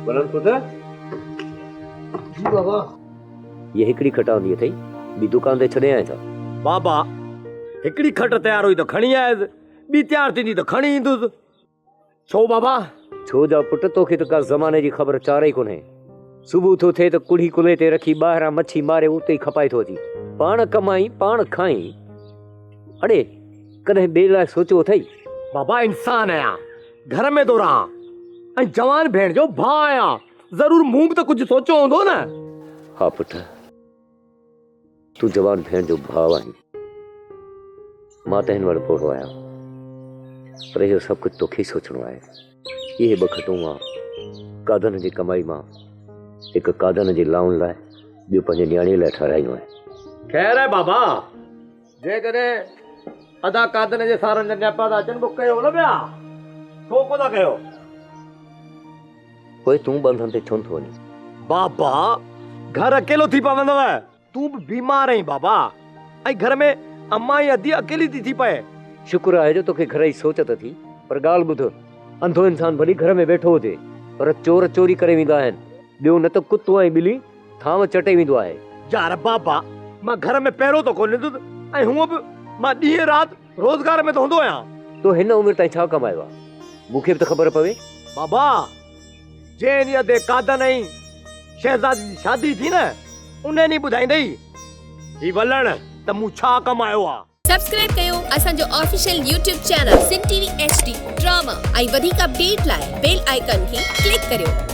ولڻ پٽ. جي بابا. هيء هڪڙي کٽ آندي اٿئي، ٻي دڪان تي ڇڏي آئين ڇا؟ بابا، هڪڙي کٽ تيار هئي ته کڻي آيس، ٻي تيار ٿيندي ته کڻي ايندس. ڇو بابا؟ ڇو جا پٽ، توکي ته ڪا زماني جي خبر چار ئي ڪونهي. صبح ٿو ٿئي ته ڪڙهي ڪلهي تي رکي ٻاهران مڇي ماري اتي ئي کپائي ٿو اچي. پاڻ ڪمائين، پاڻ کائين. اڙي، ڪڏهن ٻئي لاء سوچيو اٿئي؟ بابا، انسان آهيان، گهر ۾ ٿو رهان ۽ جوان ڀيڻ جو ڀاء آهيان، ضرور مون به ته ڪجهه سوچيو هوندو نه. ها پٽ، تون جوان ڀيڻ جو ڀاء آهين. مان ته هن وقت پوڙهو آهيان، پر اهو سڀ ڪجهه توکي ئي سوچڻو آهي. اهي ٻه کٽون مان قادن جي ڪمائي مان هڪ قادن جي لائن لاء، ٻيو پنهنجي نياڻيء لاء ٺهرايون آهن. خير آهي بابا، جيڪڏهن ادا قادن جي سارن جا نياپا ٿا اچن پوء ڪيو نه پيا، ڇو ڪونه ٿا ڪيو؟ پوء تون ٻنڌن تي ڇونه ٿو وڃين؟ بابا، گهر اڪيلو ٿي پوندو. تون به بيمار آهين بابا، ۽ گهر ۾ امان ۽ ادي اڪيلي ٿي ٿي پئي. شڪر آهي جو توکي گهر جي سوچ ته ٿي، پر ڳالهه ٻڌ، انڌو انسان ڀلي گهر ۾ ويٺو هجي، پر چور چوري ڪري ويندا آهن، ٻيو نه ته ڪتو ۽ ٻلي ٿانو چٽي ويندو آهي. يار بابا، مان گهر ۾ پهرو ته ڪونه ڏيندس ۽ هونء به مان ڏينهن رات روزگار ۾ ته هوندو آهيان. تو هن عمر تائين ڇا ڪمايو آهي؟ مون کي به ته خبر پوي. بابا، جنهن ڏينهن ادي قادن ۽ شهزادي جي شادي ٿي نه، انهي ڏينهن ٻڌائيندئي هي ولڻ ته مون ڇا ڪمايو آ. سبسڪرائب ڪيو اسان جو official YouTube channel Sindh T V H D drama ۽ وڌيڪ اپڊيٽ لاء بيل آئيڪان کي ڪلڪ ڪريو.